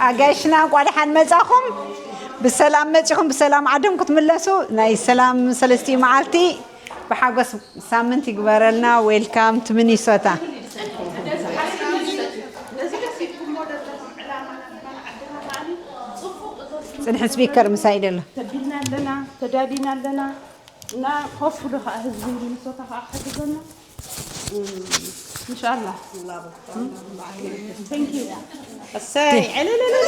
ኣጋይሽና እንኳዕ ደሓን መጻኹም። ብሰላም መጺኹም ብሰላም ዓድም ክትምለሱ ናይ ሰላም ሰለስቲኡ መዓልቲ ብሓጎስ ሳምንት ይግበረልና። Welcome to Minnesota። ጽንሒ ስፒከር ምሳይ ደሎ። ተቢልና ኣለና፣ ተዳሊና ኣለና። እና ኮፍ ብሎ ከዓ ህዝቢ ሚኒሶታ ከዓ ክሕግዘና። እም፣ ኢንሻኣላህ። Thank you። እሰይ፣ ዕልልልል።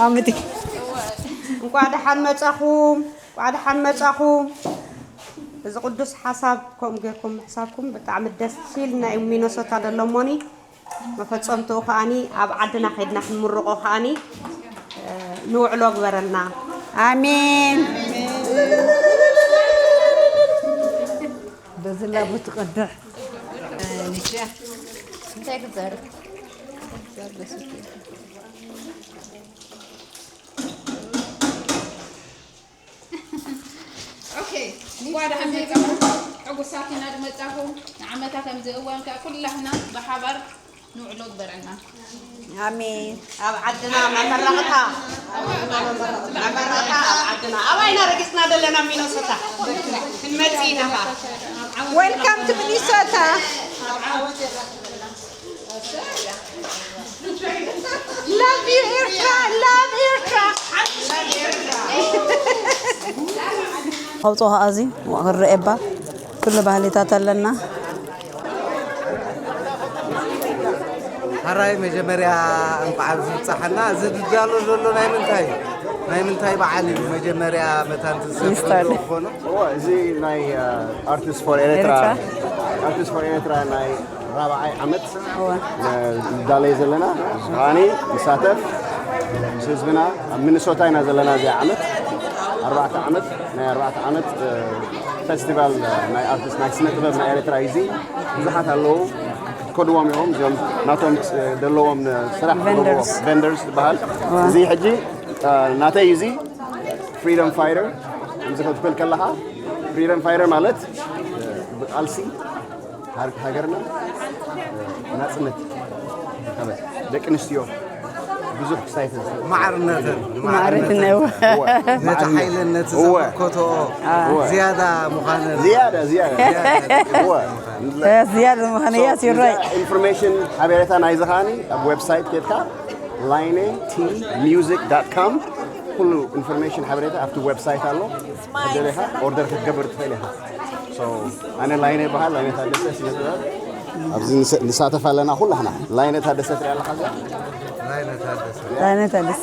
ኣምቲ። እንኳዕ ደሓን መጻኹም፣ እንኳዕ ደሓን መጻኹም። እዚ ቅዱስ ሓሳብ ከምኡ ጌርኩም ምሕሳብኩም ብጣዕሚ ደስ ኢልና እዩ። ሚነሶታ ደሎ ሞኒ መፈጸምትኡ ከኣኒ ኣብ ዓድና ከይድና ክንምርቆ ከኣኒ፣ እ፣ ንውዕሎ ግበረልና። ኣሜን። በዚ ላቡ ትቀድሕ። እንታይ ክዛረብ? ኦኬ፣ እንኳዕ ደሓን መጻኹም። ሕጉሳት ኢና ዝመጻኹም። ንዓመታ ከምዚ እዋን ከኣ ኩላህና ብሓባር ንውዕሎ ግበረና። ኣሜን። ኣብ ዓድና መመረቕታ፣ መመረቕታ ኣብ ዓድና። ኣባይና ረጊጽና ዘለና ሚኖሶታ። ክንመጽእ ኢና ኸኣ። Welcome to Minnesota። Love you ኤርትራ፣ love ኤርትራ። ከውፅኦ ከኣ እዚ ክረኤ እባ ኩሉ ባህልታት ኣለና። ሕራይ መጀመርያ እንኳዕ ኣብዚ ብፃሓና። እዚ ዝዳሎ ዘሎ ናይ ምንታይ እዩ? ናይ ምንታይ በዓል እዩ? መጀመርያ መታን ዝሰብ ይስታል። ክኾኑ እዎ፣ እዚ ናይ ኣርቲስት ፎር ኤርትራ ኤርትራ። ኣርቲስት ፎር ኤርትራ ናይ ራብዓይ ዓመት እወ። ንዳለይ ዘለና። ኣነ ንሳተፍ ምስ ህዝብና ኣብ ሚኒሶታ ኢና ዘለና። እዚ ዓመት ኣርባዕተ ዓመት ናይ ኣርባዕተ ዓመት ፌስቲቫል ናይ ኣርቲስት ናይ ስነ ጥበብ ናይ ኤርትራ እዩ። እዚ ብዙሓት ኣለዉ። ከድዎም እዮም እዚኦም ናቶም ዘለዎም ስራሕ ቨንደርስ። ቨንደርስ ዝበሃል። እዚ ሕጂ ናተይ እዩ። እዚ ፍሪደም ፋይተር ከምዚ ክትብል ከለኻ፣ ፍሪደም ፋይተር ማለት ብቃልሲ ሃር- ሃገርና ናፅነት ዝረኸበ፣ ደቂ ኣንስትዮ ብዙሕ ክሳይት ማዕርነትን ማዕርነት ነው። እወ፣ ነቲ ሓይልን ነቲ እወ። ዘበርከቶ ዝያዳ ምዃንን ዝያዳ ዝያዳ እወ። ዝያዳ ምዃኑ እያ ሲሮይ ኢንፎርሜሽን ሓበሬታ ናይ ዝኻኒ ኣብ ዌብሳይት ኬድካ line t music dot com ኩሉ ኢንፎርሜሽን ሓበሬታ ኣብቲ ዌብሳይት ኣሎ። ደሊኻ ኦርደር ክትገብር ትኽእል ኢኻ። ኣነ ላይነ ይበሃል። ላይነ ታደሰ ስነ ጥበብ ኣብዚ ንሳተፍ ኣለና ኩላህና። ላይነ ታደሰ ትሪኣ ኣለኻ እዚኣ? ላይነ ታደሰ።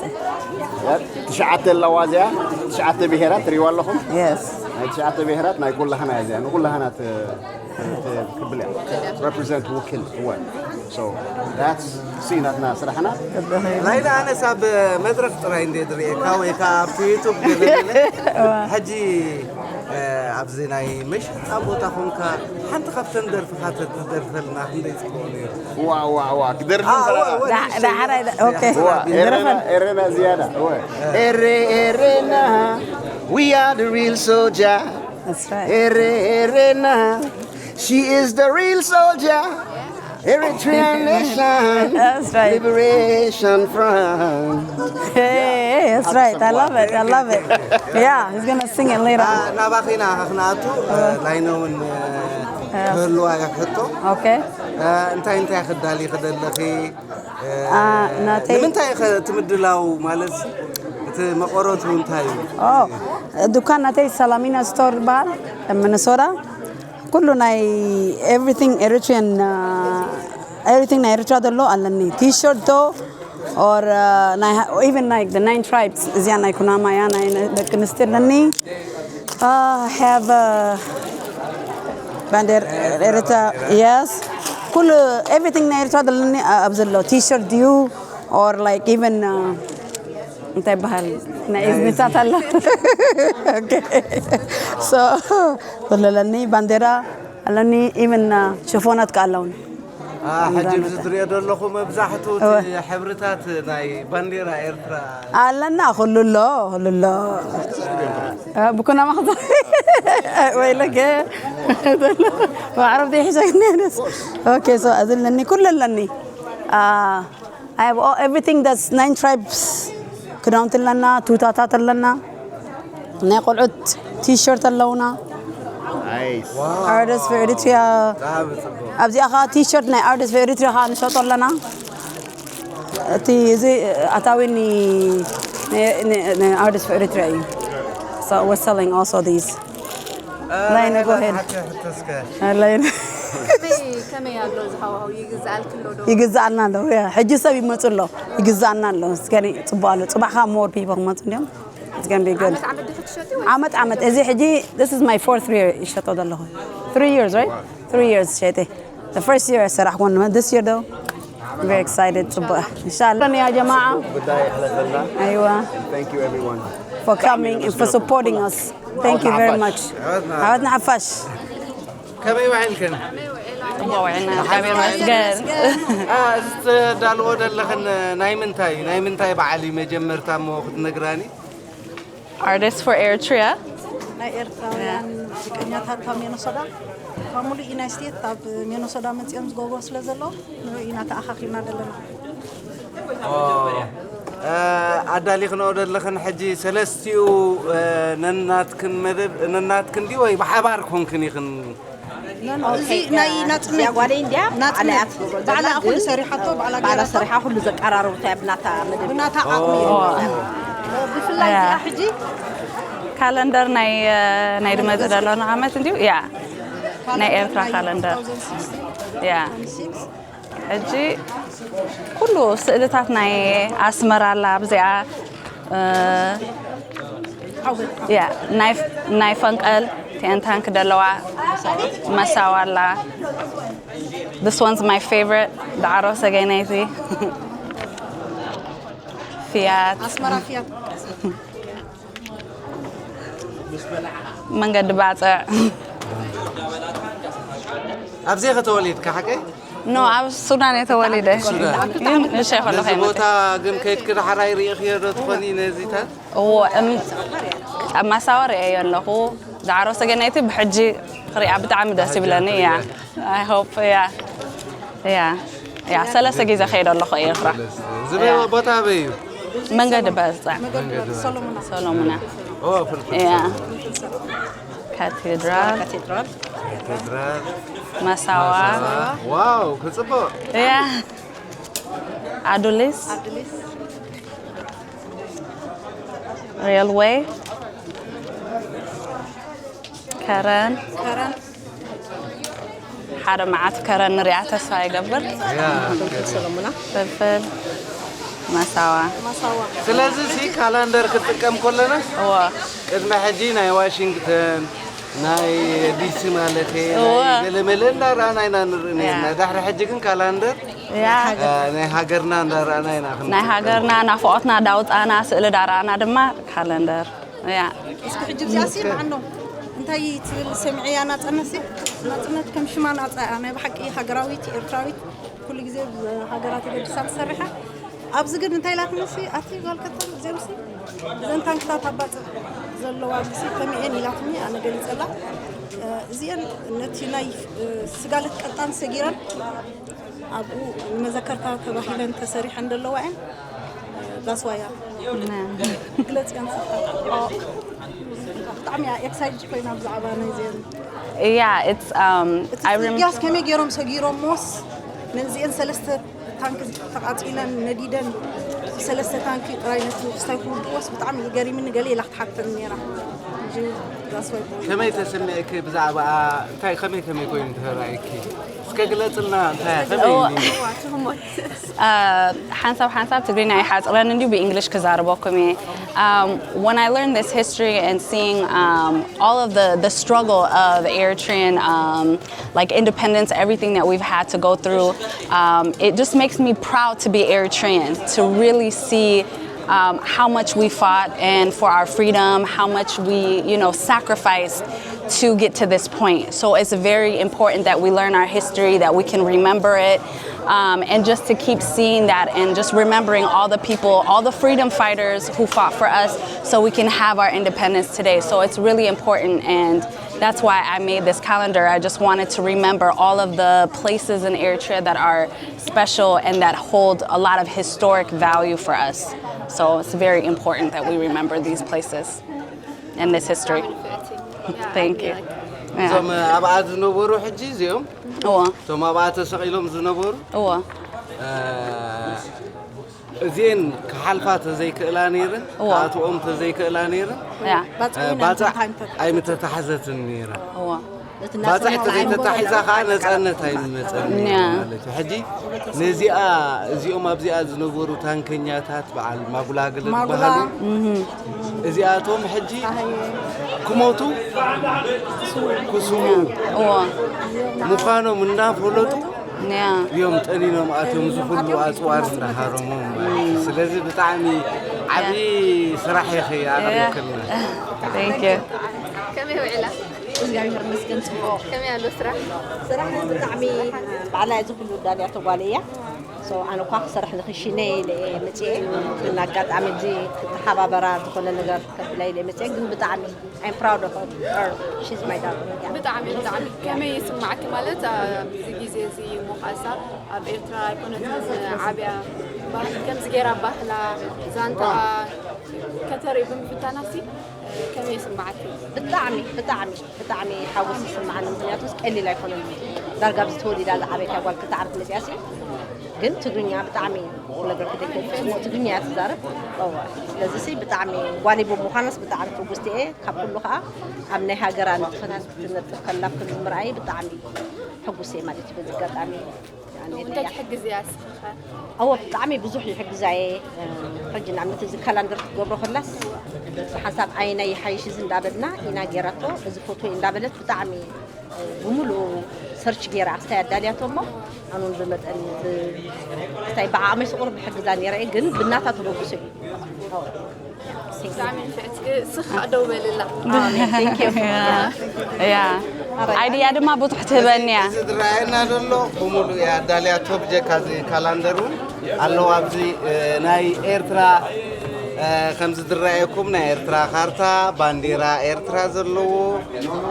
ትሽዓተ ኣለዋ እዚኣ። ትሽዓተ ብሄራት ትሪእዋ ኣለኹም። የስ ናይ ትሽዓተ ብሄራት ናይ ኩላህና እያ እዚኣ። ንኩላህና ትብል እያ። ሬፕሬዘንት ውክል እወ። ሲናትና ስራሕና ላይነ ኣነስ ኣብ መድረክ ጥራይ እንደ ዝርእየካ ወይ ከዓ ኣብቲ ዩቱብ ገለ ገለ። ሕጂ ኣብዚ ናይ መሸጣ ቦታ ኮንካ ሓንቲ ካብተን ደርፍኻ ተትደርፈልና ክንደይ ፅቡቅ ነይሩ። ዋ ዋ ዋ ክደርፍ ኣዎ፣ ከለኻ ወዲ ዳሕራይ ኦኬ ዋ ኤረና ኤረና ዝያዳ እወ። ኤረ ኤረና we are the real soldier That's right. ኤረ ኤረና she is the real soldier Eritrean nation That's right. Liberation Front Hey, that's right. I love it. I love it. Yeah, he's gonna sing it later. ናባኺና ክንኣቱ ላይነ እውን ክህልዋ እያ ክሕቶ። Okay. እንታይ እንታይ ክዳሊ ክደለኺ Ah, ናተይ- ንምንታይ ኢኸ እቲ ምድላው ማለት እቲ መቆረቱ እንታይ እዩ? Oh, ዱካን ናተይ ሰላሚና ስቶር ይበሃል። ሚኒሶታ ኩሉ ናይ everything Eritrean, uh, everything ናይ ኤርትራ ዘሎ ኣለኒ። ቲሸርት ዶ or, uh, ናይ even like the nine tribes እዚኣ ናይ ኩናማ እያ ናይ ደቂ ኣንስትዮ ኣለኒ። Uh, have, uh, ባንዴር ኤርትራ። Yes. ኩሉ everything ናይ ኤርትራ ዘለኒ፣ uh, ኣብዚ ኣሎ። ቲሸርት ድዩ or like even, uh, እንታይ ይበሃል ናይ እዝንታት ኣሎ። Okay. So ኩሉ ኣለኒ። ባንዴራ ኣለኒ። Even ሽፎናት ከኣ ኣለውኒ። ሕጂ ኣብዚ ትሪኦ ዘለኹ መብዛሕትኡ እቲ ሕብርታት ናይ ባንዴራ ኤርትራ ኣለና። ኩሉ ኣሎ፣ ኩሉ ኣሎ። ብኩና ማኽዛ ወይለከ ማዕረብ ዘይሕሸግኒ። Okay, so እዚ ኣለኒ፣ ኩሉ ኣለኒ። Uh, I have all, everything that's nine tribes. ክዳውንቲ ኣለና፣ ቱታታት ኣለና፣ ናይ ቆልዑት ቲሸርት ኣለውና። Nice. Artists for Eritrea። ኣብዚኣ ከዓ ቲሸርት ናይ Artists for Eritrea ከዓ ንሸጦ ኣለና። እቲ እዚ ኣታዊ ን Artists for Eritrea እዩ። So we're selling also these. Line, go ahead. Line. ከመይ ከመይ ኣሎ ዝሃዋው ይግዛልክ ኣሎ ዶ? ይግዛልና ኣሎ። ሕጂ ሰብ ይመፁ ኣሎ። ይግዛልና ኣሎ። እስከ ፅቡቅ ኣሎ። ፅባሕ ከዓ more people ክመፁ እንዲዮም። It's gonna be good። ዓመት ዓመት ዲኺ ትሸጢ ወይ? ዓመት ዓመት። እዚ ሕጂ this is my fourth year ይሸጦ ዘለኹ። Three years, right? Three years ሸይጠ። The first year ሰራሕኩ። This year though, I'm very excited. ፅቡቅ ኢንሻላህ። ያ ጀማዓ። ጉዳይ ይሕለፈልና። ኣይዋ። Thank you everyone. For coming and for supporting us. Thank you very much. ዓወትና ሓፋሽ። ከመይ ውዒልክን? ጽቡቕ ውዒልና፣ እግዚኣብሔር ይመስገን። አ፣ እዚ ተዳልዎ ዘለኽን ናይ ምንታይ ናይ ምንታይ በዓል እዩ መጀመርታ እሞ ክትነግራኒ? Artists for Eritrea። ናይ ኤርትራውያን ሙዚቀኛታት ካብ ሚነሶዳ ካብ ሙሉእ ዩናይት ስቴትስ ኣብ ሚነሶዳ መፂኦም ዝገብሮ ስለ ዘሎ ንርኢ ኢና ተኣኻኺብና ዘለና። ኦ፣ እ፣ ኣዳሊኽንኦ ዘለኽን ሕጂ ሰለስቲኡ፣ እ፣ ነናትክን መደብ ነናትክን ድዩ ወይ ብሓባር ኮንክን ኢኽን? እዚ ናይ ናጽነት ጓለይ እንዲያ ናጽነት ባዕላ ባዕላ ኩሉ ሰሪሓቶ ባዕላ ባዕላ ገይራቶ ሰሪሓ ኩሉ ዘቀራረቡታ እያ ብናታ መደብ ብናታ ዓቕሚ እዩ። ኦ፣ ብፍላይ ያ። እዚኣ ሕጂ ካለንደር ናይ ናይ ድመጽ ደሎና ዓመት እንዲዩ ያ ናይ ኤርትራ ካለንደር ያ ሕጂ ኩሉ ስእልታት ናይ ኣስመራ ኣላ ኣብዚኣ እ፣ ያ ናይ ናይ ፈንቀል ቴንታንክ ደለዋ መሳዋ ኣላ። This one's my favorite ዳዕሮ ሰገነይቲ ፍያት ኣስመራ ፍያት መንገዲ ባፅዕ ኣብዚ ኢኸ ተወሊድካ ሓቀይ? ኖ ኣብ ሱዳን እየ ተወሊደ። ግን ንእሽተይ ከለኹ ነዚ እየ መፅእ። ቦታ ግን ከይድኪ ዳሕራይ ርኢኽዮ ዶ ትኾኒ ነዚታት? እዎ እም- ኣብ ማሳዋ ርእየዮ ኣለኹ። ዳዕሮ ሰገነይቲ ብሕጂ ክሪኣ ብጣዕሚ ደስ ይብለኒ እያ። I hope ያ ያ ያ ሰለስተ ግዜ ከይደ ኣለኹ ኤርትራ። ዝበ ቦታ ኣበይ እዩ? መንገዲ በፅዕ ሰሎሙና ሰሎሙና ኦ ፍልፍል ያ ካቴድራል ካቴድራል ካቴድራል መሳዋ ዋው ክፅቡቅ ያ ኣዱሊስ ሬልዌይ ከረን ከረን ሓደ መዓት ከረን ንሪኣ ተስፋ ይገብር። ያ ሰሎሙና ፍልፍል መሳዋ ማሳዋ ስለዚ ሲ ካላንደር ክትጥቀም ከለና እዎ ቅድሚ ሕጂ ናይ ዋሽንግተን ናይ ዲሲ ማለት እወ። ገለመለ እንዳረኣና ኢና ንርኢ ነርና። ዳሕሪ ሕጂ ግን ካላንደር ያ እ፣ ናይ ሃገርና እንዳረኣና ኢና ናይ ሃገርና ናፍቆትና ዳውፃና ስእሊ ዳረኣና ድማ ካለንደር ያ እስኪ ሕጂ እዚኣ ሲ ማዕኖ እንታይ ትብል ሰሚዐያ ናፅነት ሲ ናፅነት ከም ሽማ ናፃ እያ ናይ ብሓቂ ሃገራዊት ኤርትራዊት ኩሉ ግዜ ሃገራ ተገዲሳ ትሰርሕ እያ ኣብዚ ግን እንታይ ኢላትኒ ሲ ኣቲ ጓል ከተማ እዚኦም ሲ እዘን ታንክታት ኣባፅዕ ዘለዋ ሲ ከሚኤን ኢላትኒ ኣነ ገሊፀላ እዚአን ነቲ ናይ ስጋለት ቀጣን ሰጊረን ኣብኡ ንመዘከርታ ተባሂለን ተሰሪሐን ዘለዋ እየን that's why መግለፂ ኣንስታ ብጣዕሚ እያ excited ኮይና ብዛዕባ ናይዚአን Yeah, it's um I remember ጽርግያስ ከመይ ገይሮም ሰጊሮሞስ ነዚአን ሰለስተ ታንክ ተቃጺለን ነዲደን ሰለስተ ታንክ ጥራይ ነቲ ክስታይ ክውድእዎስ ብጣዕሚ ገሪምኒ ገለ ኢላ ክትሓተኒ ነይራ ሕጂ that's why ከመይ ተሰሚዕኪ ብዛዕባ እንታይ ከመይ ከመይ ኮይኑ ተራእይኪ እስከ ግለጽልና እንታይ ከመይ ሓንሳብ ሓንሳብ ትግርኛ ይሓፅረን እንዲሁ ብእንግሊሽ ክዛረበኩም እየ um, when I learned this history and seeing um, all of the, the struggle of Eritrean um, like independence, everything that we've had to go through, um, it just makes me proud to be Eritrean, to really see um, how much we fought and for our freedom, how much we, you know, sacrificed to get to this point. So it's very important that we learn our history, that we can remember it, um, and just to keep seeing that and just remembering all the people, all the freedom fighters who fought for us so we can have our independence today. So it's really important and That's why I made this calendar. I just wanted to remember all of the places in Eritrea that are special and that hold a lot of historic value for us. So it's very important that we remember these places and this history. Thank you. Yeah. እዞም ኣብኣ ዝነበሩ ሕጂ እዚኦም Oh, እቶም ኣብኣ ተሰቒሎም ዝነበሩ oh, እ፣ እዚኤን ክሓልፋ ተዘይክእላ ነይረን እዋ። ክኣትኦም ተዘይክእላ ነይረን yeah. እ፣ ባፅዕ ኣይምተታሕዘትን ነይራ Oh, ባፅዕ ተዘይተታሒዛ ከዓ ነፃነት ኣይመፀን ነይሩ Yeah. ማለት እዩ ሕጂ ነዚኣ እዚኦም ኣብዚኣ ዝነበሩ ታንከኛታት በዓል ማጉላግል ዝበሃሉ እዚኣቶም ሕጂ ክሞቱ ክስዉ oh, ምዃኖም እናፈለጡ yeah. እዮም ጠኒኖም ኣቶም ዝኩሉ ኣፅዋር እንዳሃረሞም ማለት እዩ። ስለዚ ብጣዕሚ ዓብዪ ስራሕ ኢኺ ኣቕሪብክልና። Thank you. ከመይ ውዕላ? እግዚኣብሔር ይመስገን ጽቡቕ። ከመይ ኣሎ ስራሕ? ስራሕ ብጣዕሚ ባዕላ እዚ ኩሉ ዳልያ ተጓለ እያ። So ኣነ እኳ ክሰርሕ ንኽሽነ ኢለ እየ መፅኤ። ግን ኣጋጣሚ እዚ ክተሓባበራ ዝኾነ ነገር ከብላ ኢለ መፅኤ። ግን ብጣዕሚ I'm proud of her. She's my daughter. Yeah. ብጣዕሚ ብጣዕሚ ከመይ ይስማዕኪ ማለት ኣብዚ ግዜ እዚ ሞኻሳ ኣብ ኤርትራ ኣይኮነትን ዓብያ ባህል ከምዚ ገይራ ባህላ ዛንታኣ ከተርኢ ብምፍታናሲ ከመይ ይስማዓኪ? ብጣዕሚ ብጣዕሚ ብጣዕሚ ሓጎስ ይስምዓኒ። ምክንያቱ ቀሊል ኣይኮነን። ዳርጋ ኣብዚ ተወሊዳ ዝዓበየት እያ ጓል ክልተ ዓመት መፅያ ሲ ግን ትግርኛ ብጣዕሚ ነገር ክደይኮን ፍፅሞ ትግርኛ እያ ትዛረብ። እዋ ስለዚ ሲ ብጣዕሚ ጓለይ ብምዃናስ ብጣዕሚ ሕጉስቲ እየ። ካብ ኩሉ ከዓ ኣብ ናይ ሃገራ ንጥፈታት ክትነጥፍ ከላ ከምዚ ምርኣይ ብጣዕሚ ሕጉስ እየ ማለት እዩ። በዚ ኣጋጣሚ እንታይ ትሕግዝያ እስኺ ኸ? እወ ብጣዕሚ ብዙሕ ይሕግዛ እየ። ሕጂ ንኣብነት እዚ ካላንደር ክትገብሮ ከላስ ብሓንሳብ ኣየናይ ይሓይሽ እዚ እንዳበልና ኢና ገይራቶ። እዚ ፎቶ እንዳበለት ብጣዕሚ ብምሉኡ ሰርች ገይራ ክስታይ ኣዳልያቶ እሞ ኣነ እውን ብመጠን ብ- ክስታይ ብዓቕመይ ስቑር ብሕግዛ ነይረ እየ። ግን ብናታ ተበግሶ እዩ። ብጣዕሚ ንፍዕትኪ እስኺ ከዓ ደው በልላ። Thank you. Yeah. Yeah. ኣይድያ ድማ ብዙሕ ትህበኒ እያ። እዚ ዝረኣየና ዘሎ ብምሉእ እያ ኣዳልያቶ ብጀካ እዚ ካላንደር እውን ኣለዎ ኣብዚ እ፣ ናይ ኤርትራ እ፣ ከምዚ ዝረኣየኩም ናይ ኤርትራ ካርታ ባንዴራ ኤርትራ ዘለዎ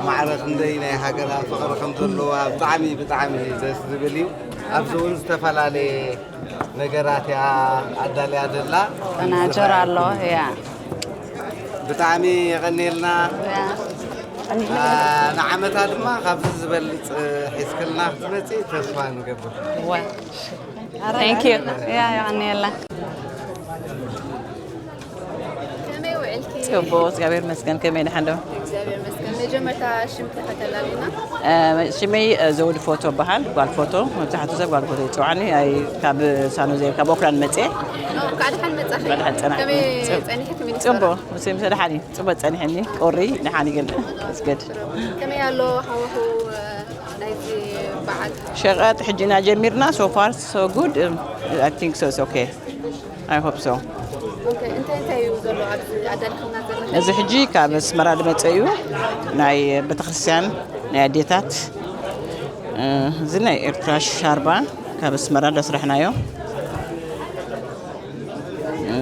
ማዕረ ክንደይ ናይ ሃገራ ፍቕሪ ከም ዘለዋ ብጣዕሚ ብጣዕሚ ደስ ዝብል እዩ ኣብዚ እውን ዝተፈላለየ ነገራት እያ ኣዳልያ ዘላ ናጀር ኣሎ yeah. ብጣዕሚ የቐንየልና Yeah. እ፣ ንዓመታ ድማ ካብዚ ዝበልፅ ሒዝክልና ክትመፅእ ተስፋ ንገብር Well, thank you. Yeah, የቐንየልና። ከመይ ውዕልኪ? ጽቡቕ እግዚኣብሔር ይመስገን። ከመይ ድሓን ዶ? እግዚኣብሔር ይመስገን። መጀመርታ ሽምኪ ከተላልና? ሽመይ ዘውድ ፎቶ በሃል ጓል ፎቶ መብዛሕትኡ ሰብ ጓል ፎቶ ይፅውዓኒ። ኣይ ካብ ሳኖዜ ካብ ኦክላንድ መፅየ። እንኳዕ ደሓን መጻኺ። እንኳዕ ደሓን ጸናሕኪ። ከመይ ጽብ- ጸኒሕኪ ሚኒስትራ? ጽቡቕ ምስም ሰደሓኒ ጽቡቕ ጸኒሐኒ። ቁሪ ደሓን ይግን መስገድ ከመይ ኣሎ ሃዋህው ናይዚ በዓል? ሸቐጥ ሕጂ ኢና ጀሚርና። So far so good. I think so, it's okay. I hope so. ኦኬ፣ እንታይ እንታይ እዩ ዘሎ ኣብዚ ኣዳልክልና ዘለካ? እዚ ሕጂ ካብ ኣስመራ ዝመፀ እዩ። ናይ ቤተክርስትያን ናይ ኣዴታት። እዚ ናይ ኤርትራ ሻርባ ካብ ኣስመራ ዳስራሕናዮ።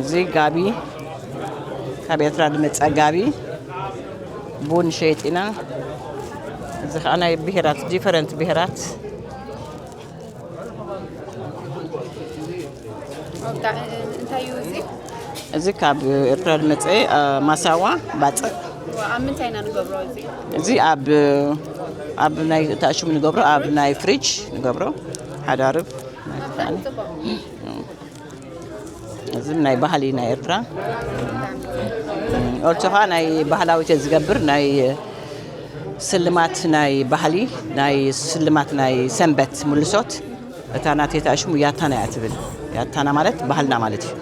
እዚ ጋቢ ካብ ኤርትራ ዝመፀ ጋቢ፣ ቡን ሸይጥ ኢና። እዚ ከዓ ናይ ብሄራት፣ ዲፈረንት ብሄራት። እንታይ እዩ እዚ? እዚ ካብ ኤርትራ ዝመፀ ማሳዋ፣ ባፅዕ። ኣብ ምንታይ ኢና ንገብሮ እዚ? እዚ ኣብ ኣብ ናይ ተኣሽሙ ንገብሮ፣ ኣብ ናይ ፍሪጅ ንገብሮ። ሓዳርብ። እዚ ናይ ባህሊ ናይ ኤርትራ። ኦልሶ ከዓ ናይ ባህላዊት ዝገብር ናይ ስልማት ናይ ባህሊ፣ ናይ ስልማት ናይ ሰንበት ምልሶት። እታ ናተይ ተኣሽሙ ያታና እያ ትብል። ያታና ማለት ባህልና ማለት እዩ።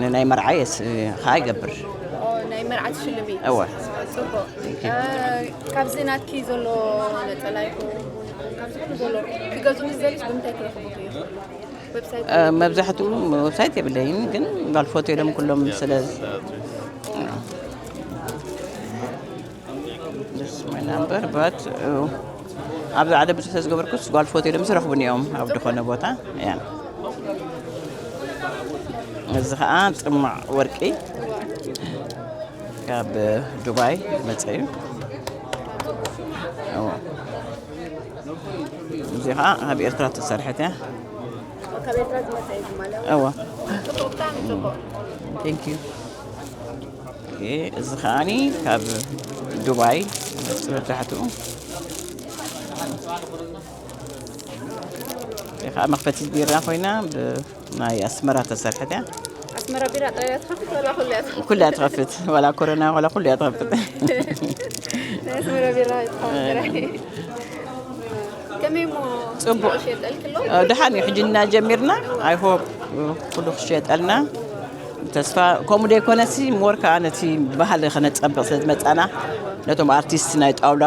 ንናይ መርዓ የስ- ከዓ ይገብር። ናይ መርዓ ትሽልሚ? እወ። ጽቡቕ። ካብዚ ናትኪ ዘሎ ነጸላ ይኹን ካብዚ ኩሉ ዘሎ ክገዙ ምስ ደልዩስ ብምንታይ ክረኽቡ ይኽእሉ? ዌብሳይት? መብዛሕትኡ ዌብሳይት የብለይን፣ ግን ጓል ፎቶ ኢሎም ኩሎም ስለ This is my number, but ኣብዚ ዓደ ብዙሕ ስለ ዝገበርኩስ ጓል ፎቶ ኢሎም ዝረኽቡኒ እዮም ኣብ ዝኾነ ቦታ። ያ እዚ ከዓ ጽማዕ ወርቂ ካብ ዱባይ ዝመፀ እዩ። እዎ። እዚ ኸዓ ካብ ኤርትራ ተሰርሐት እያ። ካብ ኤርትራ ዝመፀ እዩ ማለት እዎ። ጽቡቅ ብጣዕሚ ጽቡቅ። Thank you። ኦኬ፣ እዚ ከዓኒ ካብ ዱባይ መብዛሕትኡ። እዚ ከዓ መኽፈቲት ቢራ ኮይና ብናይ ኣስመራ ተሰርሐት እያ። ኣስመራ ቢራ ጥራይ እያ ትኸፍት ወላ ኩሉ እያ ትኸፍት? ኩላ እያ ትኸፍት፣ ዋላ ኮረና ዋላ ኩሉ እያ ትኸፍት። ናይ ኣስመራ ቢራ እያ ትኸፍት ጥራይ። ከመይ እሞ ጽቡቅ። ሸጠልክሎ? ደሓን እዩ ሕጂ እና ጀሚርና። I hope ኩሉ ክሸጠልና ተስፋ። ከምኡ ደይኮነሲ ሞር ከዓ ነቲ ባህሊ ከነፀብቕ ስለ ዝመፃና ነቶም ኣርቲስት ናይ ጣውላ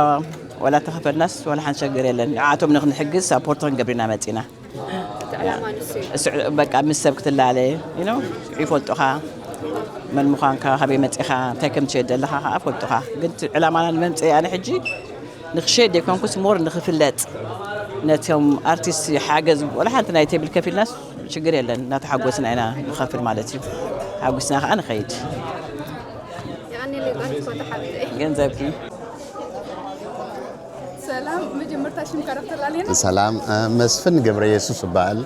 ዋላ ተኸፈልናስ ዋላ ሓንቲ ሸገር የለን። ንዓቶም ንክንሕግዝ ሳፖርት ክንገብር ኢና መፂና። እቲ ዕላማ ንሱ እዩ። ስዕ- በቃ ምስ ሰብ ክትላለ you know፣ ይፈልጡኻ፣ መን ምዃንካ፣ ካበይ መፂኻ፣ እንታይ ከም ትሸጥ ዘለኻ ከዓ ፈልጡኻ። ግን እቲ ዕላማና ንመምፅኢ ኣነ ሕጂ ንክሸጥ ዘይኮንኩስ ሞር ንክፍለጥ ነቶም ኣርቲስት ሓገዝ ወላ ሓንቲ ናይ ቴብል ከፊልናስ ችግር የለን፣ እናተሓጎስና ኢና ንኸፍል ማለት እዩ። ሓጉስና ከዓ ንኸይድ። የቐንየለይ ጓል ትኮታ ሓቢበይ። ገንዘብኪ ሰላም፣ መጀመርታ ሽምካ ዶ ክተላልየና? ሰላም፣ መስፍን ገብረ የሱስ እበሃል።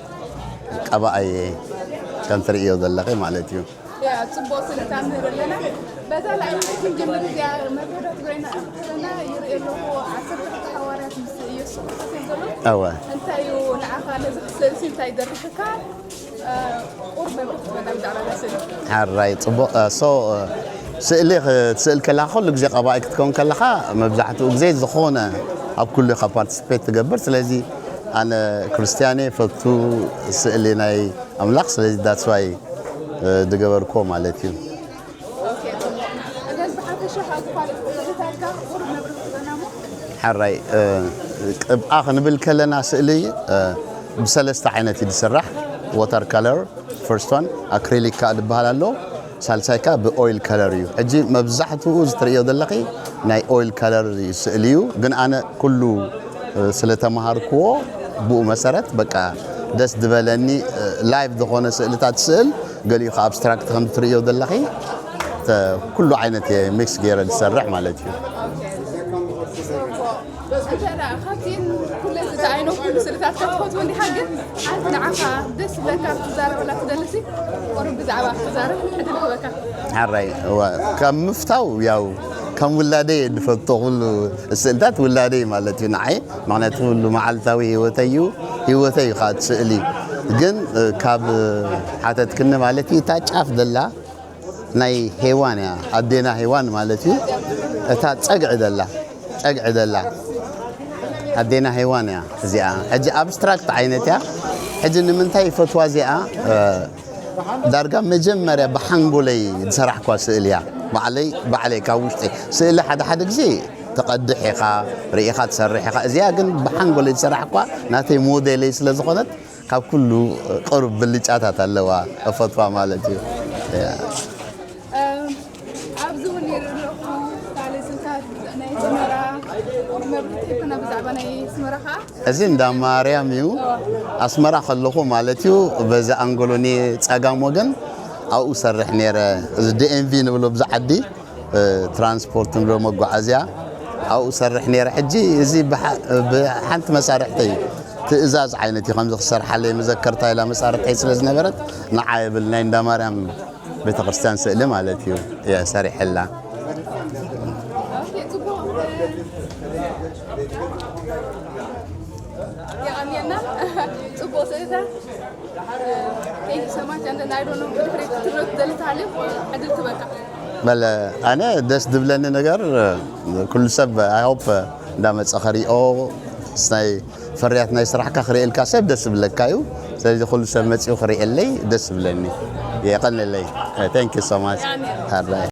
ቀባኣየ ከም ትርእዮ ዘለኺ ማለት እዩ። ያ ጽቡቅ ስእልታት ንርኢ ኣለና። በዛ ላዕሊ ክንጀምር እዚኣ መብረዳ ትግራይና ኣክትረና ይርኢ ኣለኹ። ዓሰርተ ክልተ ሃዋርያት ምስ ኢየሱስ ክርስቶስ እዮም ዘለዉ። እወ። እንታይ እዩ ንዓኻ ነዚ ስእልሲ እንታይ ይደርሽካ? ቁሩብ መብርሂ ትበና ብዛዕባ እዛ ስእሊ። ሓራይ ጽቡቕ። ሶ ስእሊ ክትስእል ከለኻ ኩሉ ግዜ ቀባኢ ክትከውን ከለኻ መብዛሕትኡ ግዜ ዝኾነ ኣብ ኩሉ ኢኻ ፓርቲስፔት ትገብር። ስለዚ ኣነ ክርስትያነ ፈቱ ስእሊ ናይ ኣምላኽ። ስለዚ that's why ዝገበርኩዎ ማለት እዩ። ኦኬ፣ ጽቡቕ። እዘን ብሓፈሻ ካብ ዝፋለጥኩ ስእልታትካ ቁሩብ መብርሂ ትበና እሞ። ሓራይ ቅብኣ ክንብል ከለና ስእሊ ብሰለስተ ዓይነት እዩ ዝስራሕ። ዋተር ከለር ፈርስት ዋን፣ ኣክሪሊክ ከዓ ዝበሃል ኣሎ፣ ሳልሳይ ከዓ ብኦይል ከለር እዩ። ሕጂ መብዛሕትኡ እዚ ትርእዮ ዘለኺ ናይ ኦይል ከለር ስእሊ እዩ። ግን ኣነ ኩሉ ስለ ተምሃርክዎ ብኡ መሰረት በቃ ደስ ዝበለኒ ላይቭ ዝኾነ ስእልታት ስእል፣ ገሊኡ ከዓ ኣብስትራክት ከም ትርእዮ ዘለኺ ኩሉ ዓይነት እየ ሚክስ ገይረ ዝሰርሕ ማለት እዩ። እንተ ደኣ ካብቲን ኩለን ዝተኣይኖ ኩሉ ስእልታት ክትፈትዎ እንዲኻ፣ ግን ሓንቲ ንዓኻ ደስ ዝብለካ ክትዛረበላ ትደልሲ ቁሩብ ብዛዕባ ክትዛረብ ዕድል ክህበካ። ሓራይ እዋ ካብ ምፍታው ያው ከም ውላደይ እየ ዝፈቶ ኩሉ ስእልታት ውላደይ ማለት እዩ ንዓይ። ምክንያቱ ኩሉ መዓልታዊ ህይወተይ እዩ፣ ህይወተይ እዩ ከዓ እቲ ስእሊ። ግን ካብ ሓተትክኒ ማለት እዩ እታ ጫፍ ዘላ ናይ ሄዋን እያ፣ ኣዴና ሄዋን ማለት እዩ። እታ ጸግዒ ዘላ ጸግዒ ዘላ ኣዴና ሄዋን እያ እዚኣ። ሕጂ ኣብስትራክት ዓይነት እያ። ሕጂ ንምንታይ ይፈትዋ እዚኣ? ዳርጋ መጀመርያ ብሓንጎለይ ዝሰራሕኳ ስእሊ እያ። ባዕለይ ባዕለይ ካብ ውሽጢ ስእሊ ሓደ ሓደ ግዜ ትቐድሕ ኢኻ፣ ርኢኻ ትሰርሕ ኢኻ። እዚኣ ግን ብሓንጎለይ ዝሰራሕኳ ናተይ ሞዴለይ ስለ ዝኾነት ካብ ኩሉ ቅሩብ ብልጫታት ኣለዋ እፈትዋ ማለት እዩ። ኣብዚ እውን ይርኢ ኣለኹ ካልእ ስልታት ናይ ኣስመራ ቁሩብ መብርሂ ትህብና ብዛዕባ ናይ ኣስመራ ከዓ። እዚ እንዳ ማርያም እዩ። ኣስመራ ከለኹ ማለት እዩ በዚ ኣንጎሎኒ ጸጋም ወገን ኣብኡ ሰርሕ ነይረ። እዚ ዲኤምቪ ንብሎ ብዚ ዓዲ ትራንስፖርት ንብሎ መጓዓዝያ ኣብኡ ሰርሕ ነይረ። ሕጂ እዚ ብሓንቲ መሳርሕተይ ትእዛዝ ዓይነት እዩ ከምዚ ክሰርሓለይ መዘከርታ ኢላ መሳርሕተይ ስለ ዝነበረት ንዓ የብል ናይ እንዳ ማርያም ቤተክርስትያን ስእሊ ማለት እዩ እየ ሰሪሐላ። የቐንየልና። ጽቡቕ ስእልታት። Thank you so much. And then I don't know ብድሕሪት ክትረፍ ደሊ ተሃልዩ ዕድል ክበካ። በለ ኣነ ደስ ዝብለኒ ነገር ኩሉ ሰብ I hope እንዳመፀ ከሪኦ ናይ ፍርያት ናይ ስራሕካ ክርእየልካ ሰብ ደስ ዝብለካ እዩ። ስለዚ ኩሉ ሰብ መፂኡ ክርእየለይ ደስ ዝብለኒ። የቐንለይ። Thank you so much። ሓራይ።